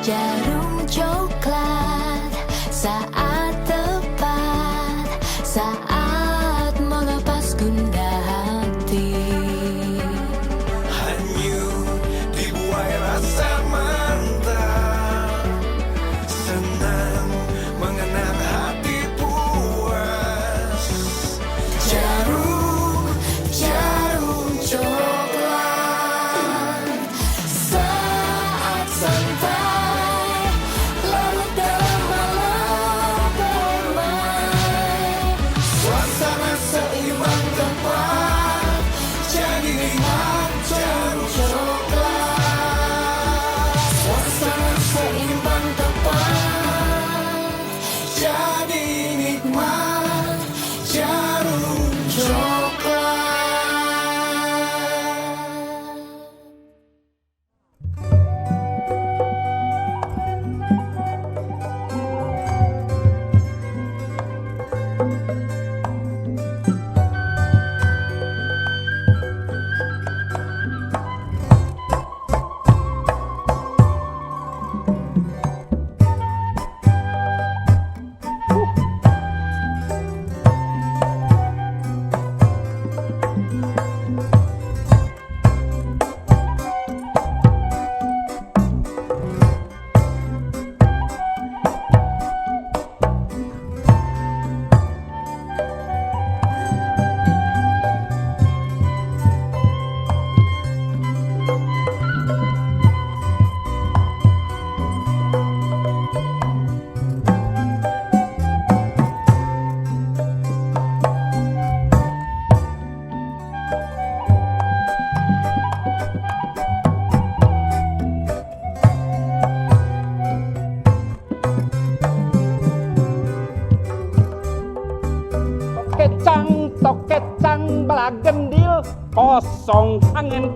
Djarum Coklat, saat tepat, saat melepas gundah hati. Hanyut dibuai rasa mantap, senang mengenang hati puas. Djarum, Djarum Coklat. Saat santai, larut dalam malam permai. Suasana seimbang tepat, jadi nikmat Djarum Coklat. Suasana seimbang tepat, jadi nikmat Djarum Coklat. Kecang, tokecang, balagendil kosong, angin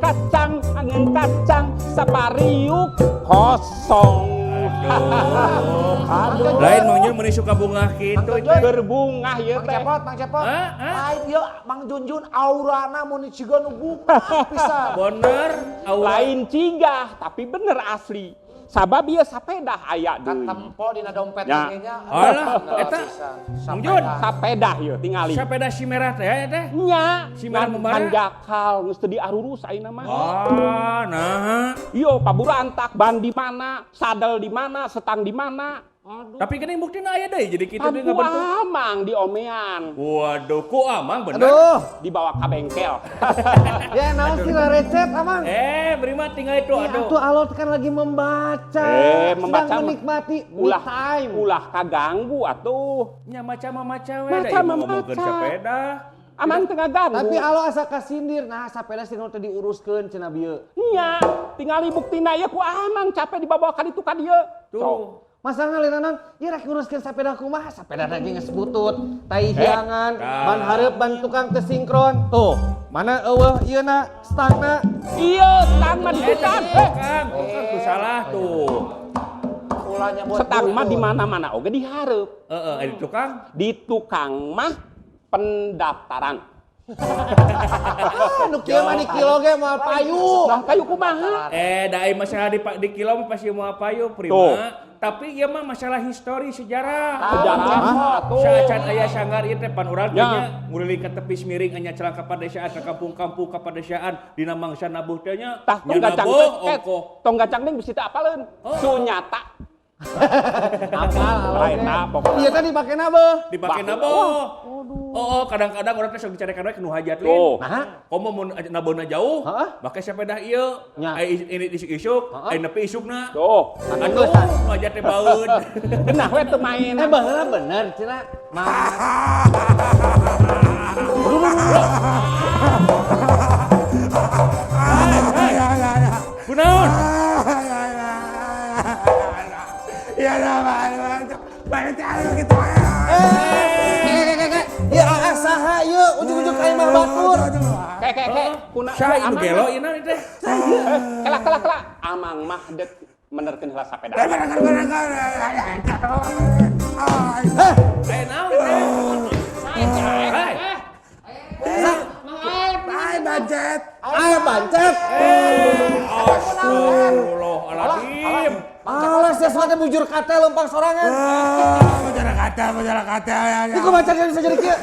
kacang, sapariuk kosong. Aduh. Lain Mang Jun meuni suka bungah kitu. Berbungah ya Mang teh. Cepot, Mang Cepot. Hah? Hah? Lain ieu Mang Junjun aurana mun ciga nu bungah pisan. Bener, aura. Lain cigah, tapi bener asli. Sabab ieu sapedah aya deui. Katempo dina dompet Ya. ge nya. Alah, eta. Mang Jun, Sapedah ieu tingali. Sepeda si merah teh ya teh. Nya, Si merah ngan- membara. ngan jakal geus teu diarurus ayeuna mah. Ah, nah. Yo, paburantak, ban di mana, sadel di mana, setang di mana. Tapi geuning buktina aya deui jadi kitu deui Ampu ngabentuk. amang di omean, Waduh, ku amang bener. Aduh, dibawa ke bengkel. ya naon sih lah recet Amang. Eh, beri mah tinggal itu Ya, aduh. atuh alot kan lagi membaca. Eh, membaca Sedang mah. menikmati me Ulah time. ulah kaganggu atuh. Nya maca mah maca we Maca da ieu mah ngomongkeun maca. sepeda. Amang teu ngaganggu. Tapi alo asa kasindir, nah sapeda sih nu teu diuruskeun cenah bieu. Nya, tingali buktina ieu ku amang capek dibawa ka ditu ka dieu. Sok. Tuh. Masalahna lain naon? Ieu rek nguruskeun sapeda kumaha? Sapeda lagi geus butut, tai hiangan, tah. ban hareup ban tukang teu sinkron. Tuh, mana eueuh ieu na stangna. Iya, stang mah di tukang. Eh, Kang, tukang tuh salah tuh. setang mah di mana-mana oge dihareup. Heeh, di tukang. Di tukang mah pendaftaran. Ah, nu kieu mah di kilo ge moal payu. Nah, kayu kumaha? Eh, da ai masalah di kilo mah pasti moal payu Tuh. prima. Tapi ieu mah masalah histori sejarah. Sejarah tuh. Saacan aya sanggar ieu teh pan urang teh Ya. nya nguriling ka tepis miring anya celang ka padesaan ka kampung-kampung ka padesaan dina mangsa nabuh teh nya. Tah tong Nya gacang nabuh teh, eh, ongkoh. tong gacang deui bisi teu apaleun. Sunyata. Apal alo Lain ge. nah, pokokna. Ieu teh dipakena beuh. Dipake Bah. nabuh. Oh, oh, kadang-kadang urang teh sok dicarekan we nu hajat lin. Tuh. Nah, Komo mun nabuhna jauh, Heeh. make sepeda ieu. Nya. Ai ini isuk-isuk, Heeh. ai nepi isukna. Tuh. Aduh, nu hajat teh baeud. Genah we teu main. eh baheula bener cenah. Mang Kunaon? Eh, ya ah saha ieu ujug-ujug ka imah batur. Ke ke ke kuna Saha amang nu gelo mah. ieu na teh? Eh, kelak kelak kelak. Amang mah dek menerkeun heula sapeda. Eh, naon teh? Hai. Ayo bancet. Astagfirullahaladzim. Alah si Sia sunatnya bujur kata lempang sorangan. Bicara kata ya. Ieu kumaha cara bisa jadi kieu?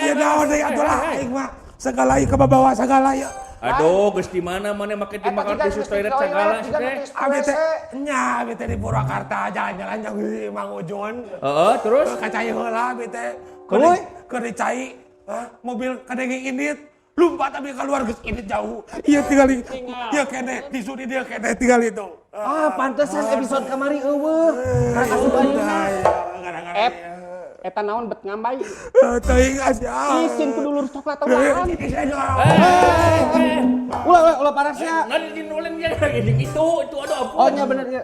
Ya naon deui atuh lah aing mah. Segala ieu kebawa segala ieu. Aduh, geus di mana mana make dimakan tisu toilet segala sih teh. Abi teh nya abi teh di Purwakarta jalan-jalan jeung si Mang Ujun. Heeh, terus Ka cai heula abi teh. Keur dicai, mobil kadenge indit. Lompat abi keluar geus indit jauh. Ieu tinggal ieu kene tisu di dia kene tinggal itu. Ah, pantesan episode kamari eueuh. Karena asup ayeuna. Eta naon bet ngambay. Teuing asa. Isin ku dulur coklat tawaan. Ulah ulah ulah parasnya. Ngan dinulen ya itu aduh ampun. Oh nya bener ya.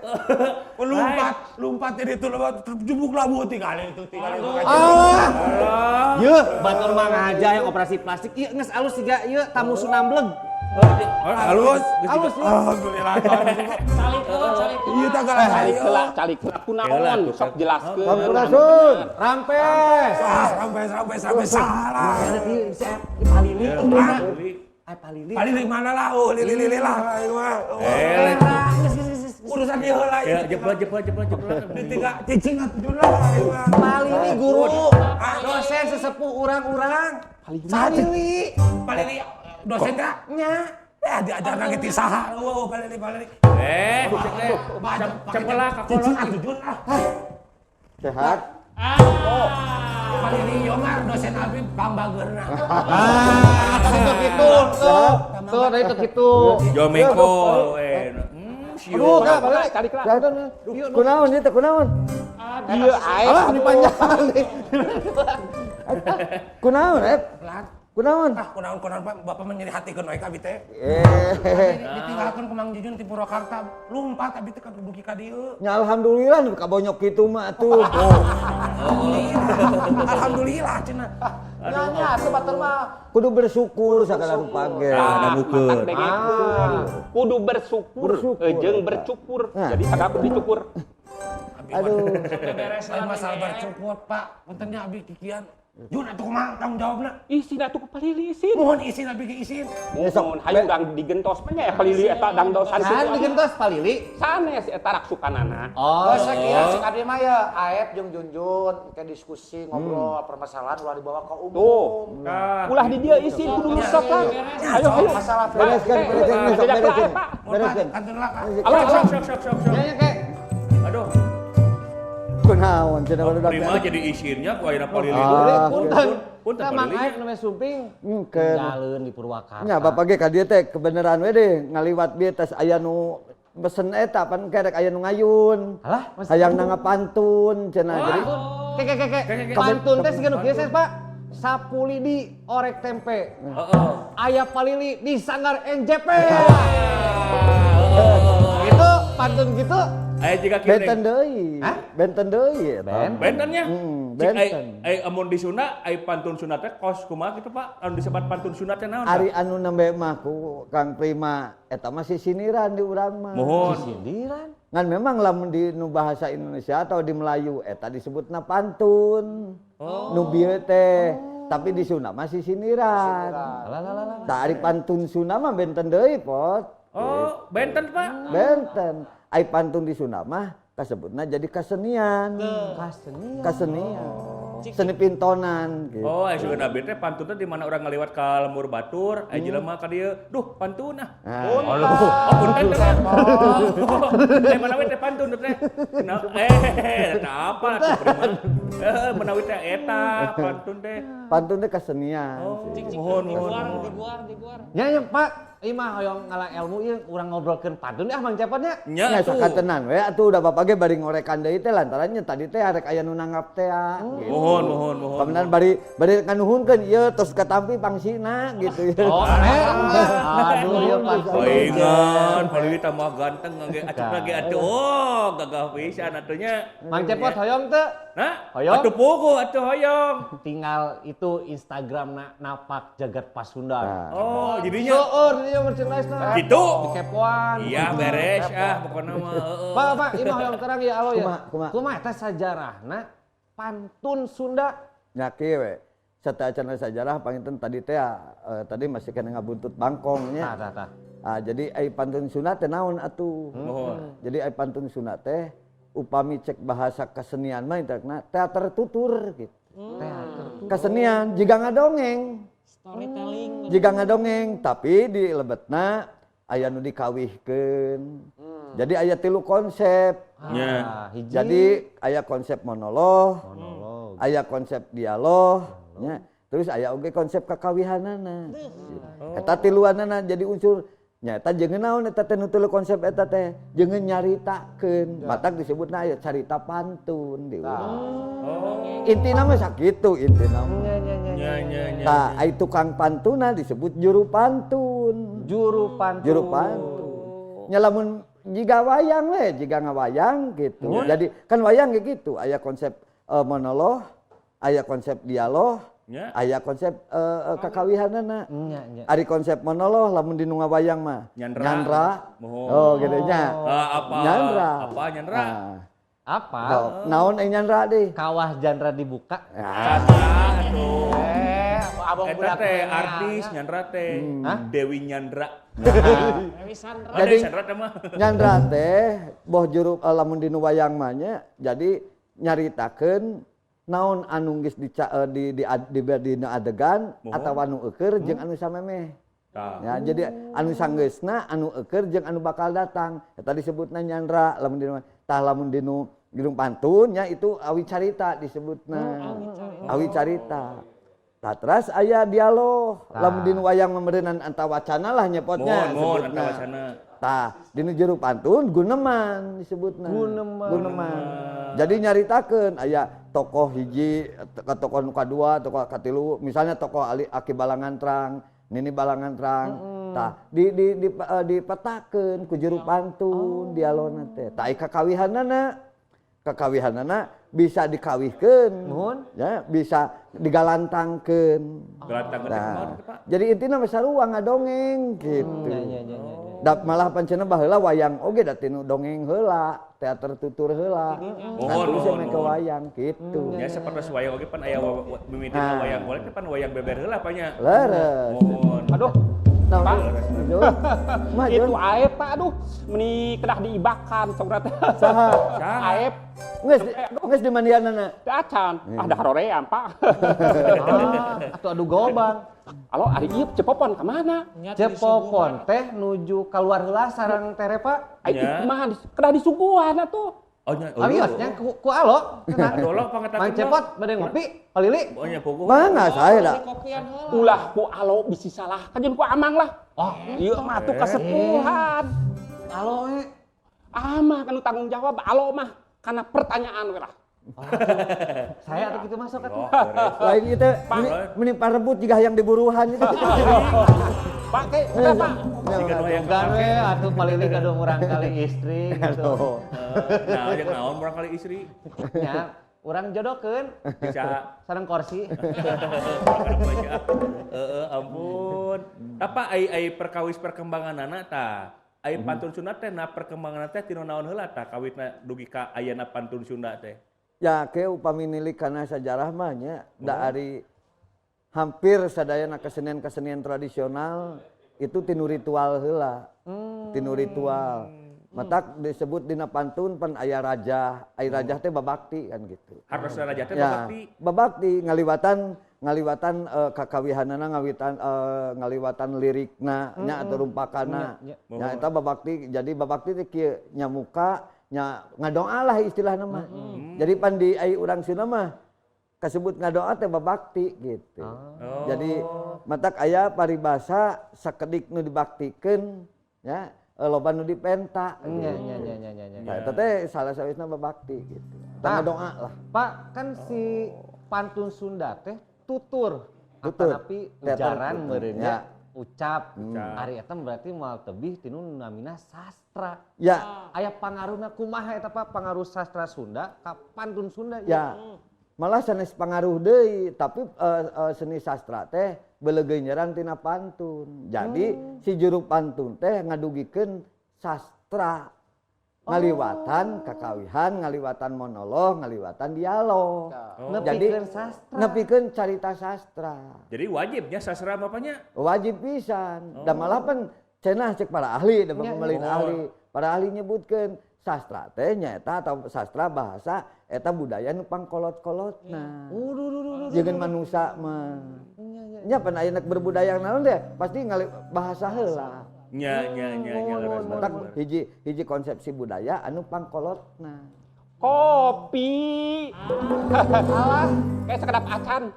Lompat jadi itu lompat jebuk labu tinggal itu. Ah. Yeuh, batur mah ngaja yang operasi plastik ieu geus alus siga ieu tamu sunambleg. Halus. Halus. Alhamdulillah. Iya tanggal Calik heula kunaon sok jelaskeun. Sampurasun. Rampes. Rampes salah. Palili. Palili. Palili mana lah? Oh, lili lah. Urusan dia heula. Ya, jebol. Ditinggal cicing atuh lah. Palili guru. Dosen sesepuh urang-urang. Palili. Palili dosen teh nya. Diajar lagi ti saha. Oh, palili. Cepela ka cicing atuh jun ah. Sehat. Palili Yomar dosen abi pangbageurna. Ah, tadi itu tuh. Tuh, tadi itu gitu. Jomeko. Aduh, Kak, balik. Calik lah. Kunaon ieu teh kunaon? Ieu ae. Alah, ini panjang nih. Kunaon, Ep? Kunaon? Ah, kunaon Pak, Bapak menyeri hatikeun we ka abi teh. Ditinggalkeun ku Mang Jujun ti Purwakarta, lumpat abi teh ka dugi ka dieu. Nya alhamdulillah nu kabonyok kitu mah atuh. Alhamdulillah cenah. Nya atuh batur mah. Kudu bersyukur sagala rupa ge. Dangukeun. Kudu bersyukur jeung bercukur. Jadi sagala kudu dicukur. Aduh. Lain masalah bercukur, Pak. Punten nya abi kikian. Jun atuh kumaha tanggung jawabna? Isin atuh ku palili isin. Mohon isin abi ge isin. Mohon hayu urang digentos mah nya palili eta dangdosan. Sahan digentos palili? Sanes eta raksukanana. Oh, sakieu cek abdi mah ya Aep jeung Junjun ke diskusi ngobrol permasalahan ulah dibawa ke umum. Tuh. Ulah di dieu isin kudu sok lah. Ayo ayo. Masalah bereskeun. Bereskeun. Alah sok. Nya ke. Aduh. Kunaon cenah barudak. Prima jadi isinnya ku ayeuna palili. Punten. Punten Mang palili. Aep namanya sumping. Tinggalin di Purwakarta. Nya bapak ge ka dieu teh kebeneran we deh ngaliwat bieu tes aya nu mesen eta pan kerek aya nu ngayun. Alah, hayang nangap pantun cenah jadi. Ke pantun teh siga nu kieu Pak. Sapuli di orek tempe. Heeh. Aya palili di sanggar NJP. Itu pantun gitu. Aya jiga kieu Benten deui. Benten deui eta. Bentennya? Benten. Ai amun di Sunda, ai pantun Sunda teh kos kumaha gitu Pak? Anu disebat pantun Sunda teh naon? Ari anu nembe mah ku Kang Prima eta mah sisiniran di urang mah. Mohon. Sisindiran. Ngan memang lamun di nu bahasa Indonesia atau di Melayu eta disebutna pantun. Nu bieu teh. Tapi di Sunda mah sisiniran. Tah ari pantun Sunda mah benten deui, Pot. Oh, benten Pak. Benten. Ai pantun di Sunda mah kasebutna jadi kasenian. Kasenian. Seni pintonan gitu. Oh, ai sugan abdi teh pantun teh di mana urang ngaliwat ka lembur batur, ai jelema ka dieu, duh pantun ah. Oh, punten teh. Eh manawi teh pantun teh. Eta apa tuh prima? Manawi teh eta pantun teh. Pantun teh kasenian. Mohon. Nya nya Pak. Ieu mah hoyong ngala ilmu ieu urang ngobrolkeun pantun ah Mang Cepot nya. Nya atuh. Sakantenan we atuh udah bapak ge bari ngorekan deui teh lantarannya tadi teh arek aya nu nanggap teh gitu. Mohon. Pamenan bari nganuhunkeun ieu tos katampi pangsina gitu ya. Oh, aduh ieu pangsi. Palingan, palili tambah ganteng ge acupna ge atuh. Oh, gagah pisan atuh nya. Mang Cepot hoyong teu? Nah, hoyong. Atuh puguh atuh hoyong. Tinggal itu Instagramna Napak Jagat Pasundan. Oh, jadinya seueur dinya merchandise-na. Gitu. Dikepoan. Iya, beres ah pokona mah. Pak, Pak, ieu mah hoyong terang ya alo ya. Kumaha eta sajarahna pantun Sunda? Nya kieu we. Sateuacanna sajarah panginten tadi teh tadi masih kena ngabuntut bangkong nya. Tah, tah. Ah, jadi ai pantun Sunda teh naon atuh? Mohon. Jadi ai pantun Sunda teh upami cek bahasa kesenian mah intakna teater tutur gitu. Teater. Kesenian jiga ngadongeng. Storytelling. Jiga ngadongeng tapi di lebetna aya nu dikawihkeun. Jadi aya tilu konsep. Nya. Ah, hiji. Jadi aya konsep monolog, monolog. aya konsep dialog, nya. Terus aya oge konsep kakawihanana. Eta tiluanana jadi unsur nya eta jeung naon eta teh nu tilu konsep eta teh jeung nyaritakeun. Matak disebutna aya carita pantun di urang. Oh. Intina mah sakitu intina mah. Nya nya nya. Nya nya nya. Tah ai tukang pantuna disebut juru pantun. Juru pantun. Juru pantun. Nya lamun jiga wayang we, jiga ngawayang gitu. Jadi kan wayang kayak gitu, aya konsep monolog, aya konsep dialog, Nya. aya konsep kakawihanana. Nya nya. Ari konsep monolog lamun di nu ngawayang mah Nyandra. Nyandra. Mohon. Oh gitu nya. Ah, apa? Nyandra. Apa nyandra? Nah, Apa? oh, naon ai nyandra deh? Kawah jandra dibuka. Nah, Chandra atuh. Eh, abang Eta budak teh artis nyandra teh. Hah? Dewi Nyandra. Dewi Sandra. Oh, Jadi- Dewi Sandra teh mah. Nyandra teh boh juru lamun dinu wayang mah nya jadi nyaritakeun naon anu geus di dina adegan Mohon. atawa anu eueur jeung anu samemeh. Tah. Ya, jadi anu sanggeusna, anu eueur jeung anu bakal datang. Eta disebutna nyandra lamun dinu tah lamun dinu gedung pantun nya itu awi carita disebutna. Awi carita. Tah teras aya dialog lamun dinu wayang memereunan antawacana lah nyepotnya Mohon, mohon disebutna. antawacana. Tah, dinu juru pantun guneman disebutna. Guneman. Guneman. Jadi nyaritakeun aya tokoh hiji ke tokoh nu kadua, tokoh katilu, misalnya tokoh Ali Aki Balangantrang, Nini Balangantrang. Tah, dipetakeun ku juru pantun dialogna teh. Tah ai kakawihanana, kakawihanana bisa dikawihkeun. Nuhun. Ya, bisa digalantangkeun. Galantangkeun teh Nah, kumaha teh, Pak? jadi intina mah sarua ngadongeng gitu. Nya nya nya nya. Da, malah pancena baheula wayang oge da tinu dongeng heula, teater tutur heula. Mohon, Nah, terus mohon, ke mohon. wayang gitu. Ya seperti wayang oge pan aya mimitina Ah. wayang golek teh pan wayang beber heula pa nya. Leres. Mohon. Aduh, Nah, Pak. Jun. Mah, itu Jun. Aep Pak, aduh, meni kedah diibakan saudara teh. Saha? Saha? Aep Geus geus dimandianana. teu acan. Ah dah haroream Pak. Ah, atuh adu gobang. Alo ari ieu Cepopon ka mana? Cepopon teh nuju keluar heula sareng teh Repa. Ai Ya. kumaha kedah disuguhan atuh. Oh nya. Awios nya ku alo. Tenang. Aduh, alo, pangetakeun Mang Cepot bade ngopi, palili. Oh nya pogo. Mangga saya da. Kopian heula. Ulah ku alo bisi salah, kajeun ku amang lah. Oh, Ieu mah atuh kasepuhan. alo we. Amah kanu tanggung jawab alo mah karena pertanyaan we lah. Saya atuh kitu masuk atuh. Oh, beres. Lain itu meni parebut juga yang diburuhan itu. Pak ke, udah Pak. Siga nu hayang Bukan we atuh palili gaduh murang kali istri gitu. Nah, jeung naon murang kali istri. Nya, urang jodohkeun Bisa sareng korsi. Heeh, ampun. Apa ai ai perkawis perkembanganana tah? Ai pantun Sunda teh na perkembanganna teh tinu naon heula tah kawitna dugi ka ayana pantun Sunda teh. Ya, ke upami nilik kana sajarah mah nya da ari hampir sadayana kesenian-kesenian tradisional itu tinu ritual heula. Tinu ritual. Matak disebut dina pantun pan aya raja, aya raja teh babakti kan gitu. Hartosna raja teh Ya, babakti. babakti ngaliwatan ngaliwatan kakawihanana ngawitan ngaliwatan lirikna nya atau rumpakana. Nya, Nya eta babakti jadi babakti teh kieu nya muka nya ngadoa lah istilahna mah. Jadi pan di ai urang Sunda mah kasebut ngadoa teh babakti gitu. Oh. Jadi matak aya paribasa sakedik nu dibaktikeun nya loba nu dipenta. Nya gitu. nya nya nya nya nya. Nah, eta teh salah sawisna babakti gitu. Tah. Tah doa lah. Pak, kan si pantun Sunda teh tutur. Tutur. Atanapi Teater ujaran tutur. meureun Ya. nya ucap. Ari eta berarti moal tebih tinu namina sastra. Ya, Aya pangaruhna kumaha eta Pak pangaruh sastra Sunda ka pantun Sunda ieu? ya. Malah sanes pangaruh deui, tapi seni sastra teh beleugeuy nyerang tina pantun. Jadi si juru pantun teh ngadugikeun sastra. Ngaliwatan kakawihan, ngaliwatan monolog, ngaliwatan dialog. Jadi Nepikeun sastra. nepikeun carita sastra. Jadi wajibnya sastra bapaknya. Wajib pisan. Dan malah pan Cenah cek para ahli da pemilih ahli. Para ahli nyebutkeun sastra teh nyaeta atau sastra bahasa eta budaya nu pangkolot-kolotna. Jeung manusa mah. Nya pan aya berbudaya naon teh pasti bahasa heula. Nya nya nya nya leres. Matak hiji hiji konsepsi budaya anu pangkolotna. Kopi. Alah, kayak sekedap acan.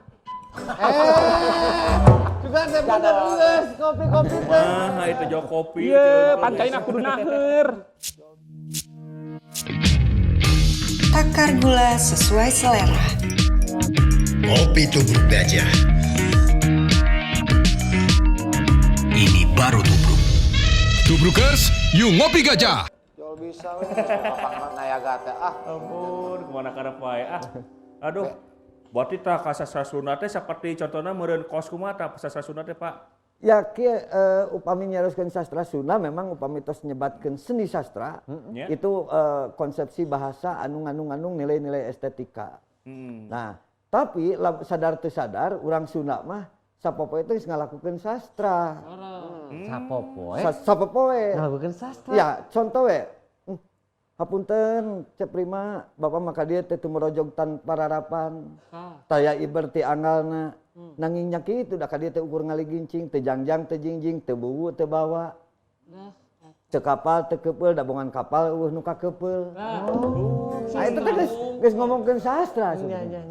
Juga saya bener geus kopi-kopi teh. Mah itu jauh kopi. Iya, pancaina kudu naheur. Takar gula sesuai selera. Kopi tubruk gajah. Ini baru tubruk. Tubrukers, yuk ngopi gajah. Jual bisa we kapang nayaga teh ah. Ampun, kemana karep wae ah. Aduh. Berarti tah ka sastra Sunda teh saperti contohna meureun kos kumaha tah sastra Sunda teh, Pak? Ya kieu upami nyarioskeun sastra Sunda memang upami tos nyebatkeun seni sastra itu konsepsi bahasa anu ngandung-ngandung nilai-nilai estetika. Nah, tapi sadar teu sadar urang Sunda mah sapopoe teh geus ngalakukeun sastra. Sapopoe? Sapopoe. Ngalakukeun sastra. Ya, contoh we. Hapunten Cep Prima, bapak maka dia teh tumorojog tanpa rarapan. Taya iber ti anggalna. Nanging nya kitu da ka dieu teh ukur ngaligincing, teu jangjang teu jingjing, teu buwu teu bawa. Teu kapal teu keupeul, da bongan kapal eueuh nu kakepeul. Nah, itu teh geus ngomongkeun sastra sebenarnya.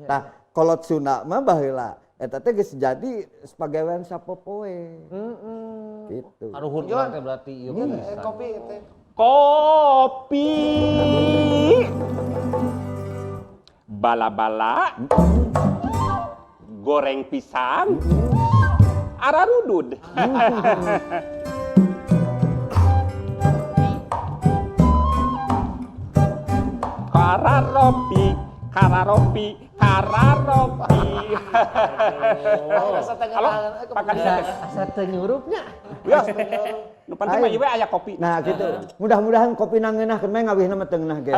Tah, kolot Sunda mah baheula eta teh geus jadi pagawean sapopoe. Gitu. Karuhun urang teh berarti ieu pisan. Kopi teh. Kopi. Bala-bala. Goreng pisang. Ararudud. Kararopi, kararopi, kararopi. Halo, Pak Kadis. Asa teu nyurupnya. Ya, nu penting mah ieu we aya kopi. Nah, gitu. Mudah-mudahan kopi nangeunah keun mah ngawihna mah teu ngeunah ge.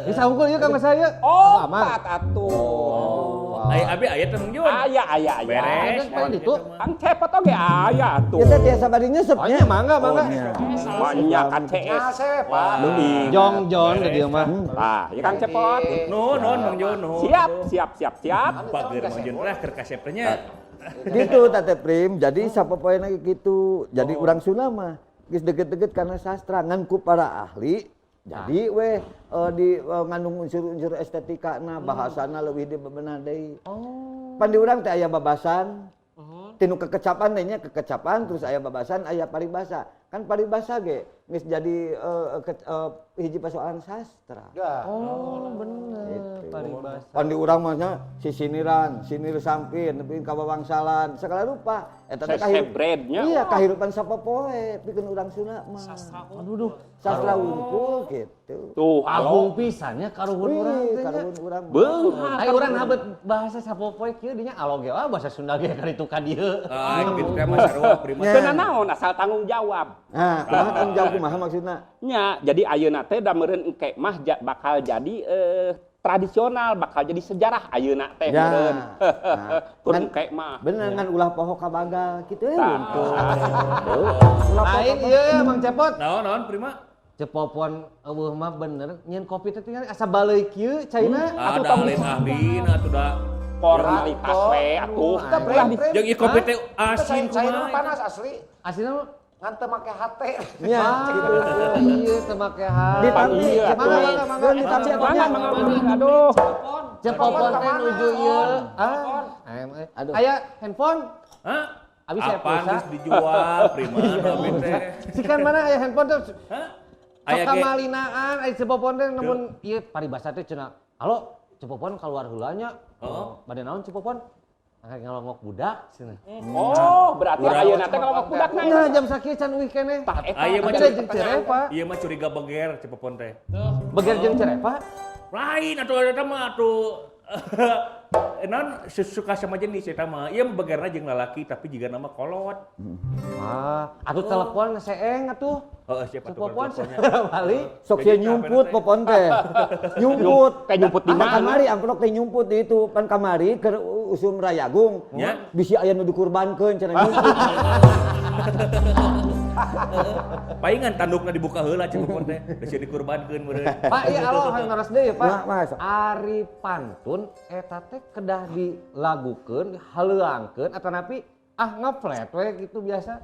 Bisa unggul ieu ka mas saya. Oh, opat atuh. Aya abi aya teh Mang Jun. Aya aya aya. Beres. Itu Kang Cepot oge aya atuh. Ieu teh tiasa bari nyesep nya. Mangga mangga. Banyak KCS. Asep, Pak. Jong Jon di dieu mah. Tah, ieu Kang Cepot. Nuhun nuhun Mang Jun nuhun. Siap, siap, siap, siap. Bager Mang Jun lah keur kasep teh nya. Gitu Tete Prim. Jadi sapopoe lagi gitu. Jadi urang Sunda mah geus deket-deket karena sastra ngan ku para ahli. Jadi weh di ngandung unsur-unsur estetika na bahasana leuwih dibebenah deui. Pan di urang teh aya babasan. Tinu kekecapan teh nya kekecapan terus aya babasan aya paribasa. Kan paribasa ge geus jadi hiji persoalan sastra. Oh, bener. Gitu. Paribasa. Pan di urang mah nya sisiniran, sinir sampin, nepi ka wawangsalan, segala rupa. Eta teh Sesebrednya. Iya, kahirupan sapopoe pikeun urang Sunda mah. Sastra. Aduh duh. Sastra unggul gitu. Tuh, Agung halo. pisannya karuhun urang Wih, teh nya. karuhun urang mah. Beunghar. Ai urang habet bahasa sapopoe kieu dinya alo ge bahasa Sunda ge karitu ka dieu. Ah, gitu teh mah sarua Prima. Teu nanaon asal tanggung jawab. Nah, kumaha tanggung jawab kumaha maksudna? Nya, jadi ayeuna teh da meureun engke mah bakal jadi tradisional, bakal jadi sejarah ayeuna teh Ya. meureun. Nah, Kur engke mah. Bener ngan ulah poho ka bagal kitu we Tah. untung. Ulah poho Lain ka ieu ya Mang Cepot. Naon naon Prima? Cepopon eueuh mah bener nyeun kopi teh tinggal asa baleui kieu caina. Ada lain ahlina atuh da. Formalitas we atuh. Kita Ulah di brand. Jeung ieu kopi teh asin Cair kumaha. panas asli. Aslinya mah Ngan teu make hate. Nya, gitu. Iya teu make hate. Ditampi, Iya, Mangga mangga mangga. Ditampi atuh Mangga, nya. mangga, mangga. Aduh. Cepopon teh nuju ieu. Ah, Aduh. Aya handphone. Hah? Abi saya Apaan pulsa. geus dijual Prima abi teh. Sikan mana aya handphone tuh? Hah? Sok Aya ge kamalinaan aya cepopon teh namun ieu paribasa teh cenah. Halo, cepopon keluar heula nya. Bade naon cepopon? Angkat ngalongok budak cenah. Oh, berarti ayeuna teh kalau budakna. Nah, jam sakieu can uih keneh. Tah eta. Aya mah Tapi curi- jeung cerepa. Ieu mah curiga beger cepopon teh. Beger jeung cerepa. Lain atuh eta mah atuh. Non suka sama jenis eta mah. Ieu mah begerna jeung lalaki tapi jiga nama kolot. Ah, atuh telepon seeng atuh. Heeh, siapa tuh Popon teleponnya. balik. Sok sia nyumput popon teh. Nyumput. Kayak nyumput di Ah, mana? Kamari amplok teh nyumput di itu pan kamari keur usum rayagung. Ya. Bisi aya nu dikurbankeun cenah nyumput. Palingan tandukna dibuka heula cek popon teh. Geus dikurbankeun meureun. Pak, iya alo hayang naros deui ya, Pak. Nah, Mas. Ari pantun eta teh kedah dilagukeun, haleuangkeun atanapi ah ngeflat we gitu biasa.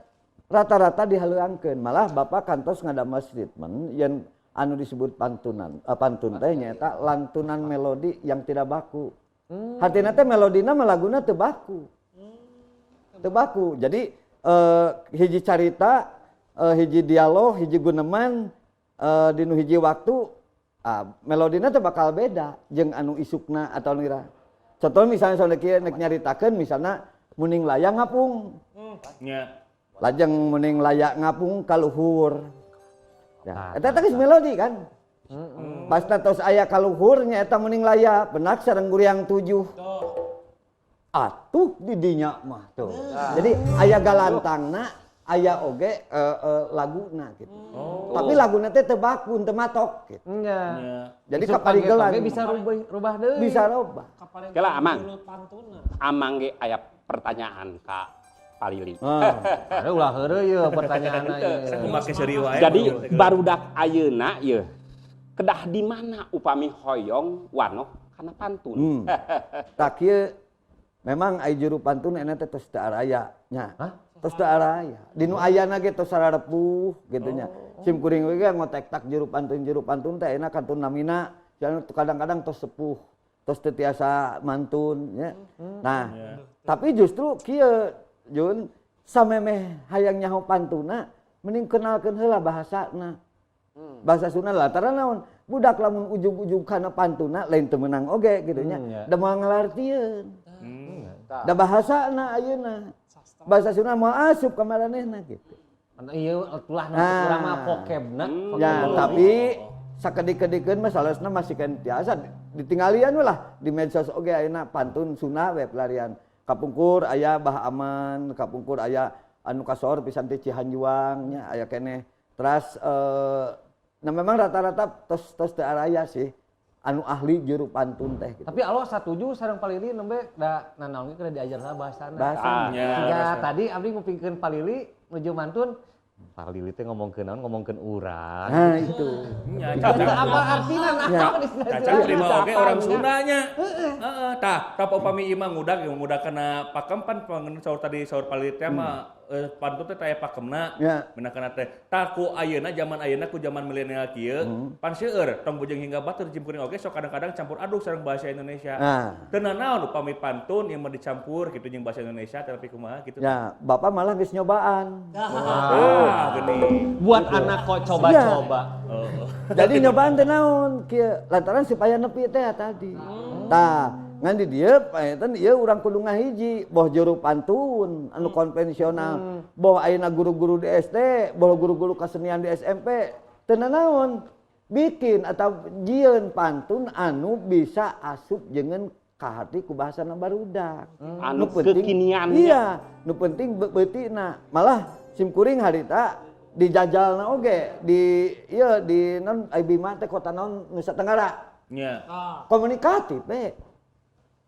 Rata-rata dihaleuangkeun. Malah Bapak kantos ngadamel statement yang anu disebut pantunan, pantun teh nyaeta lantunan melodi yang tidak baku. Hartina teh melodina mah laguna teu baku. Teu baku. Jadi hiji carita, hiji dialog, hiji guneman dinu hiji waktu melodina teh bakal beda jeung anu isukna atau anu ira. Contoh misalnya soalnya kieu nek nyaritakeun misalnya muning layang ngapung. Nya. Lajeng muning layak ngapung kaluhur. Ya, eta teh geus melodi kan. Pasna tos aya kaluhur nya eta muning layak benak sareng guriang 7. Atuh di dinya mah tuh. Jadi aya galantangna, aya oge laguna gitu. Tapi laguna teh teu baku, teu matok gitu. Nya. Nya. Jadi Isuk kaparigelan kaget oge bisa rubah deui. Bisa robah. Kela Amang. Amang ge aya pertanyaan ka Palili. Ah. Ada ulah heureuy ye pertanyaanna ye. Make seuri wae. Jadi barudak ayeuna yeuh kedah di mana upami hoyong wanoh kana pantun. Tah kieu memang ai juru pantun enak teh tos teu araya nya. Hah? Tos teu araya. Di nu ayana ge tos sararepuh gitu nya. Sim kuring we ge ngotek tak juru pantun teh enak kantun namina kadang-kadang tos sepuh, tos teu tiasa mantun nya. Nah, tapi justru kieu Jun samemeh hayang nyaho pantuna mending kenalkeun heula bahasana. Bahasa Sunda lantaran naon? Budak lamun ujug-ujug kana pantuna lain teu meunang oge kitu nya. Ya. Da moal ngalartieun. Da bahasana ayeuna. Bahasa Sunda moal asup ka maranehna gitu. Anu ieu tulah nu Nah. urang mah vokebna. Ya, tapi sakedik-kedikeun mah salesna masih kan tiasa ditinggalian we lah di medsos oge ayeuna pantun Sunda we pelarian. Kapungkur aya Bah Aman, kapungkur aya anu kasohor pisan ti Cihanjuang nya aya keneh. Teras nah memang rata-rata tos tos teu araya sih anu ahli juru pantun teh gitu. Tapi alo satuju sareng Palili nembe da nanaon ge kedah diajarna bahasana. Bahasa. Nya. Siga tadi abdi ngupingkeun Palili nuju mantun. Palili teh ngomongkeun naon ngomongkeun urang. Nah itu. Nya, Teu cacang. apa artina nah Ya. apa istilah Cacang terima oge orang Sundanya. Heeh, tah, tah upami ieu mah ngudag ngudag kana pakem pan pangeun saur tadi saur Palili teh mah pantun teh taya pakemna. Ya. Menang kana teh. Tah ku ayeuna zaman ayeuna ku zaman milenial kieu, pan seueur tong bujeng hingga batur jeung kuring oge sok kadang-kadang campur aduk sareng bahasa Indonesia. Nah. Teu nanaon upami pantun ieu mah dicampur kitu jeung bahasa Indonesia tapi kumaha gitu. Ya, Bapak malah geus nyobaan. Ah, geuning. Buat anak kok coba-coba. Oh. Jadi nyobaan teh naon kieu lantaran supaya nepi teh tadi. Tah, ngan di dieu panginten ieu urang kudu ngahiji boh juru pantun anu konvensional, boh ayeuna guru-guru di SD, boh guru-guru kesenian di SMP, teu nanaon bikin atau jieun pantun anu bisa asup jeung kahati ku bahasana barudak. Anu Nu penting- kekiniannya. Iya, nu penting beutina. Malah sim kuring harita dijajalna oge di ieu di non ai Bima teh kota naon Nusa Tenggara. Nya. Komunikatif we.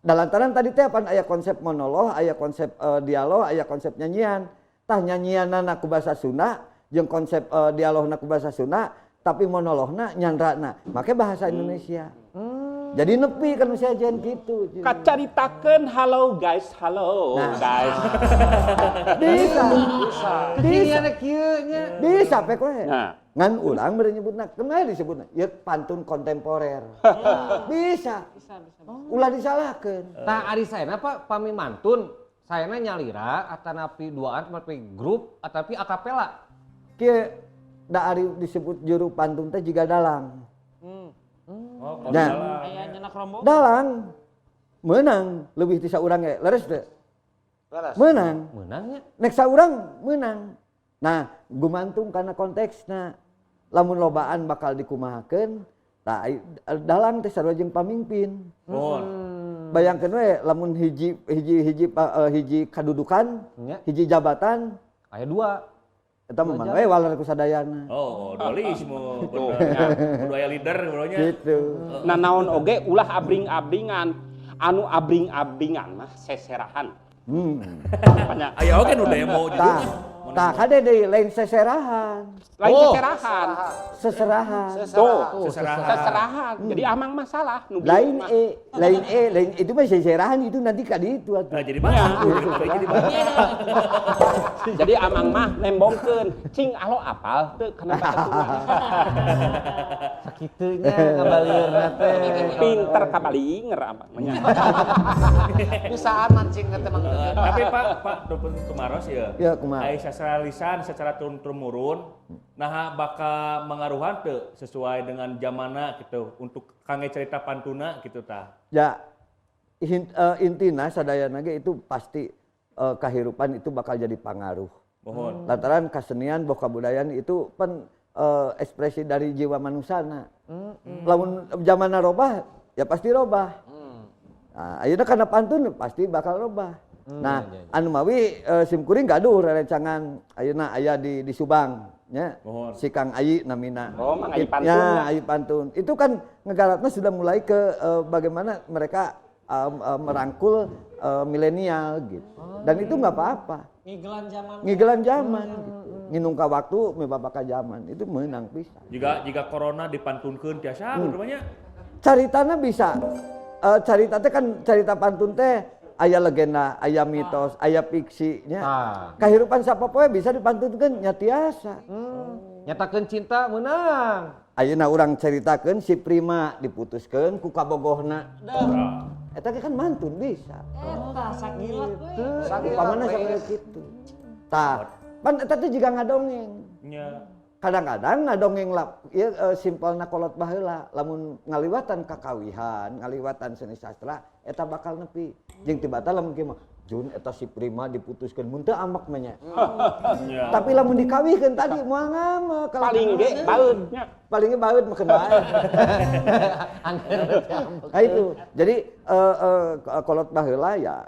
Da lantaran tadi teh pan aya konsep monolog, aya konsep dialog, aya konsep nyanyian. Tah nyanyianna ku bahasa Sunda jeung konsep dialogna ku bahasa Sunda, tapi monologna nyandrana make bahasa Indonesia. Jadi nepi kan usia jen gitu. Kacaritakeun halo guys, halo Nah. guys. Bisa. Kekinian kieu nya. Bisa pek we. Nah. Ngan urang beureun nyebutna, kumaha disebutna? Ieu pantun kontemporer. Bisa. Bisa, bisa. Ulah disalahkeun. Tah ari saena Pak pami mantun, saena nyalira atanapi duaan atanapi grup atanapi akapela. Kieu da ari disebut juru pantun teh jiga dalang. Oh, kalau Nah. salah. Aya nyenak rombongan. Dalang meunang leuwih ti saurang ge, leres teu? Leres. Meunang. Meunangnya. Nek saurang meunang. Nah, gumantung kana konteksna. Lamun lobaan bakal dikumahakeun, tah dalang teh sarua jeung pamimpin. Mohon. Bayangkeun we lamun hiji hiji hiji hiji kadudukan, hiji jabatan, aya dua. Eta mah we waler ku sadayana. Oh, dualisme bener. Kudu aya leader kudunya. Gitu. Nah, naon oge ulah abring-abringan. Anu abring-abringan mah seserahan. Makanya Aya oge nu demo Tah, tah kade deui lain seserahan. Lain seserahan. Seserahan. Tuh, Seserahan. seserahan. Jadi amang masalah nu bieu Lain mah. Lain lain itu mah seserahan itu nanti kadi itu atuh. Nah, jadi mana? Jadi mana? Jadi amang mah nembongkeun, cing alo apal teu kana basa Sunda. Sakitunya ngabalieurna teh. Pinter kabalinger amang mah nya. Bisaan mancing teh Mang Junjun. Tapi Pak, Pak tumaros ya. Ya, kumaha? Ai secara lisan, secara turun temurun, nah bakal mengaruhan teu sesuai dengan zamana gitu untuk kangge cerita pantuna gitu tah. Ya intina sadayana ge itu pasti kahirupan itu bakal jadi pangaruh. Mohon. Lantaran kesenian boh kabudayaan itu pan ekspresi dari jiwa manusana. Lamun zamanna robah ya pasti robah. Nah, ayeuna kana pantun pasti bakal robah. Nah, anu mawi sim kuring gaduh rerencangan ayeuna aya di Subang nya. Mohon. Si Kang Ayi namina. Oh, Mang Ayi Pantun Ya, ya. Ayi Pantun. Itu kan ngegaratna sudah mulai ke bagaimana mereka merangkul milenial gitu. Dan itu nggak apa-apa. Ngigelan zaman. Ngigelan zaman gitu. Nginung ka waktu mibabaka zaman itu menang pisan. Jika jika corona dipantunkeun tiasa gitu mah nya. Caritana bisa. Carita teh kan carita pantun teh aya legenda, aya mitos, aya fiksi nya. Ah. Kahirupan sapopoe bisa dipantunkeun nya tiasa. Nyatakeun cinta menang. Ayeuna urang caritakeun si Prima diputuskeun ku kabogohna. Eta ge kan mantun bisa. Eta sagilak we. Upamana sampai kitu. Tah, pan eta teh jiga ngadongeng. Nya. Kadang-kadang ngadongeng lah, ieu simpelna kolot baheula, lamun ngaliwatan kakawihan, ngaliwatan seni sastra, eta bakal nepi. Jeung tibata lamun kieu mah, Jun eta si Prima diputuskeun mun teu amek mah nya. Nya. Tapi lamun dikawihkeun tadi moal ngamek. Paling ge baeud nya. Paling ge baeud mah keun bae. Nah itu. Jadi kolot baheula ya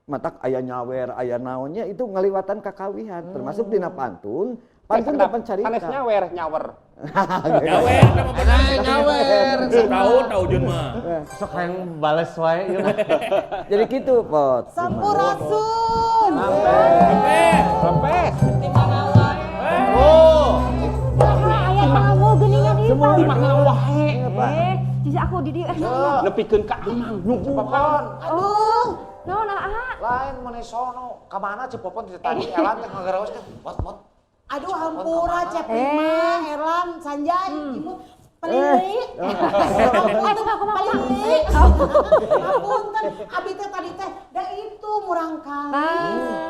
matak aya nyawer, aya naonnya itu ngaliwatan kakawihan, termasuk dina pantun. Pantun teh pencarita. Sanes nyawer, nyawer. Nyawer teh mah bener. Nyawer. Tahu tahu Jun mah. Sok hayang bales wae ieu mah. Jadi gitu, Pot. Sampurasun. Rempes. Di mana wae. Oh. Aya kamu geuningan ieu Semua Pak. Imah wae. Cici aku di dieu. Nepikeun ka amang Popon. Aduh. Naon aa? Lain mun sono. Ka mana Ceu Popon teh tadi Elan teh ngagaraos teh. Mot mot. Aduh hampura Cep Prima, Erlan, Sanjay, Imut. Pelili. Pelili. Apunten, abi teh tadi teh da itu murang kali.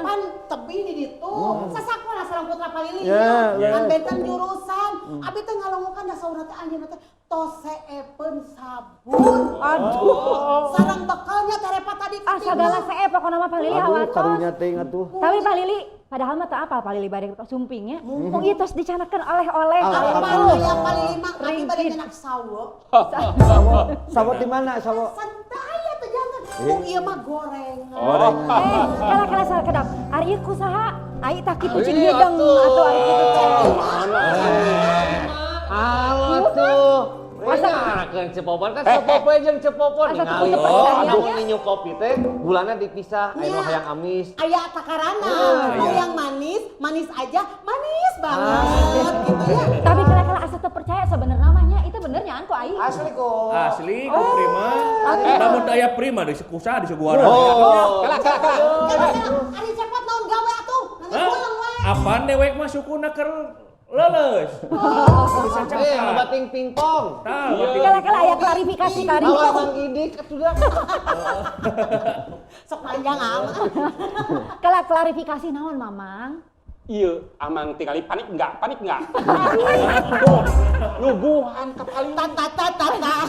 Pan tebi di ditu. Sasakola sareng putra Palili. Ya, ya. Kan benten jurusan. Abi teh ngalongokan da saurna teh anjeunna teh tos seepeun sabun. Aduh. Sareng bekalnya terepa tadi. Ah, sagala seep pokona mah Palili Aduh, hawatos. karunya teh atuh. Tapi Palili, padahal mah teu apal Palili bade sumpingnya. Mung ieu tos dicanakeun oleh-oleh. Alhamdulillah ya Palili mah abi bade nyenak sawo. Sawo, sawo di mana sawo? Santai aya teh jangan. Mung ieu mah gorengan. Gorengan. Kala-kala salah kedap. Ari ieu kusaha? Ai tah kitu cing hideng atuh ari kitu teh. Halo tuh. Masa ngarakeun Ceu Popon kan sapopoe jeung Ceu Popon Asa ningali. tutup Oh, percaya. aduh ninyu kopi teh gulana dipisah, aya nu hayang amis. Aya takarana, mau yang manis, manis aja, manis banget gitu ya. Tapi kala-kala asa teu percaya sebenarnya namanya itu bener nyaan ku ai. Asli kok. Asli ku Prima. Lamun teu aya Prima di kusaha di suguhan. Oh. Kala kala kala. Ari cepot naon gawe atuh, nanti pulang wae. Apaan dewek mah sukuna keur leuleus. Bisa Eh, loba ting pingpong. Tah, loba Kala-kala aya klarifikasi Awas klarifikasi. Mang Idik atuh dah. Sok panjang amat. Kala klarifikasi naon Mamang? Iya, amang tingali panik enggak? Panik enggak? Tuh, nyuguhan ka Palili. Ta ta ta ta ta.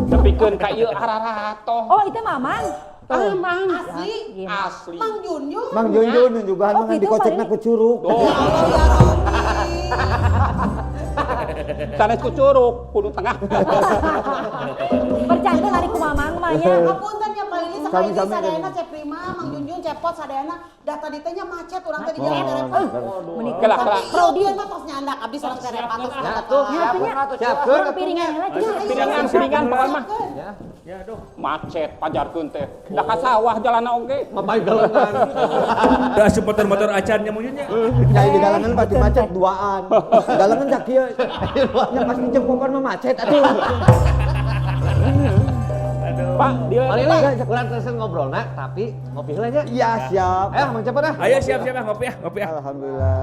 Nepikeun ka ieu araratoh. Oh, itu Mamang. Amang. Asli. Asli. Mang Junjun. Mang Junjun juga Oh, mangan gitu, dikocekna Palili. ku curug. Tuh. Ya Allah ya Rabbi. Sanes ku curug, kudu tengah. Percanten ari ku Mamang mah nya. Hapunten nya Pak Lili sekali ini Sami-sami. sadayana Cep Prima, Mang Junjun, Cepot sadayana da tadi teh nya macet urang teh di jalan terepot. Meuni Kelak, kelak. Prodian mah tos nyandak abdi sareng terepot tos nyandak. Ya atuh nya. Siapkeun Urang piringan heula cenah. Piringan, piringan pokoknya mah. Ya, aduh. Macet pajarkeun teh. Da ka sawah jalanna oge. Mapai galengan. Da asup motor-motor acan nya meunyun nya. Nyai di galangan pasti macet duaan. Galangan sakieu. Nya pasti jeung popon mah macet atuh. Pak, dia Pak Lili, urang terus ngobrolna tapi ngopi heula nya. Iya, siap. Ayo Mang Cepot ah. Ayo siap-siap ah ngopi ah, ngopi ah. Alhamdulillah.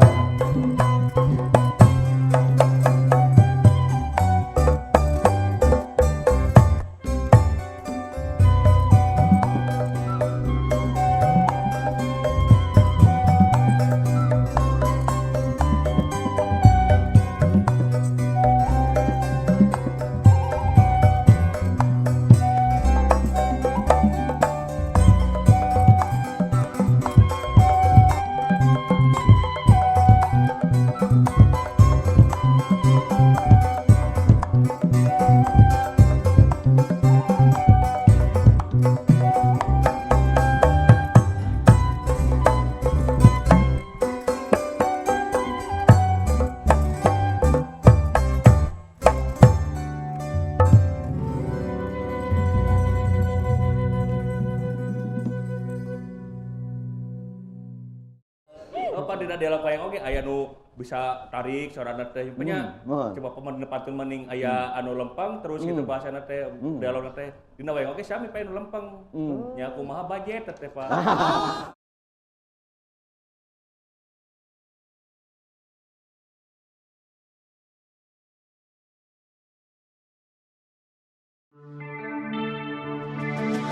Oh, pan dina dialog wayang oge aya nu bisa tarik sorana teh nya. Mohon. Coba pemen pantun mending aya anu lempeng terus gitu bahasana teh dialogna teh dina wayang oge sami pae nu lempeng. Nya kumaha budget teh Pak.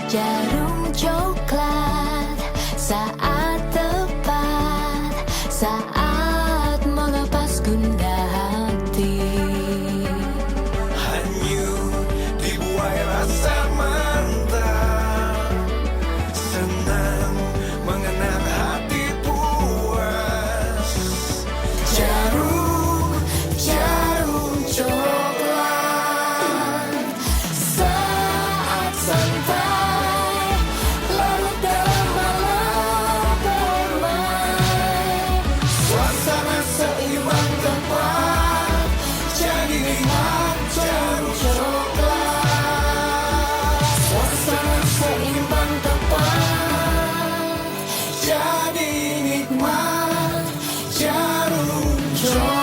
Jarum coklat saat tepat, saat melepas gundah hati. Hanyut dibuai rasa mantap, senang mengenang hati puas. Jarum, jarum coklat. Saat santai, larut dalam malam permai. Suasana seimbang tempat, jadi nikmat jarum coklat. Suasana seimbang tepat, Jadi nikmat jarum coklat.